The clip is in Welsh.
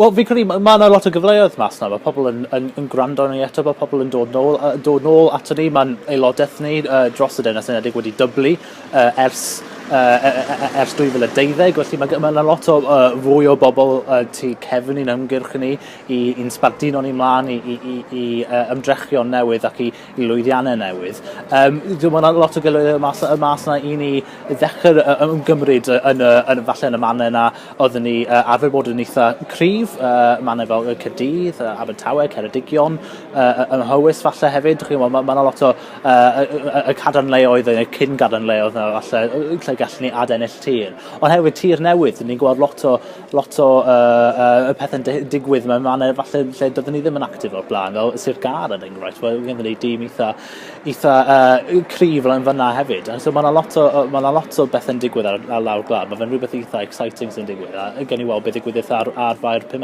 Wel, fi'n credu mae yna lot o gyfleoedd mas 'na. Mae pobl yn gwrando arno ni eto, mae pobl yn dod nôl ato ni. Mae'n aelodaeth ni dros y Deyrnas Unedig wedi dyblu ers 2012, felly mae yna lot o fwy o bobl tu cefn i'n ymgyrch ni, i'n sbarduno ni mlaen i ymdrechion newydd ac i lwyddiannau newydd. Mae yna lot o gyfleoedd mas yna i ni ddechrau ymgymryd falle yn y mannau yna oeddwn ni arfer bod yn eitha cryf, mannau fel Caerdydd, Abertawe, Ceredigion, ym Mhowys falle hefyd. Mae yna lot o y cadarnleoedd, y cyn gadarnleoedd yna falle, lle gallwn ni adennill tir. Ond hefyd tir newydd, ni'n gweld lot o pethau'n digwydd mewn mannau falle lle doeddwn ni ddim yn actif o'r blaen, fel Sir Gâr er enghraifft. Wel, gennym ni dîm eitha cryf yn fyna hefyd. And so mae yna lot o bethau'n digwydd ar lawr gwlad. Mae fe'n rhywbeth eitha exciting sy'n digwydd. A gawn ni weld beth ddigwyddith ar Fai'r 5.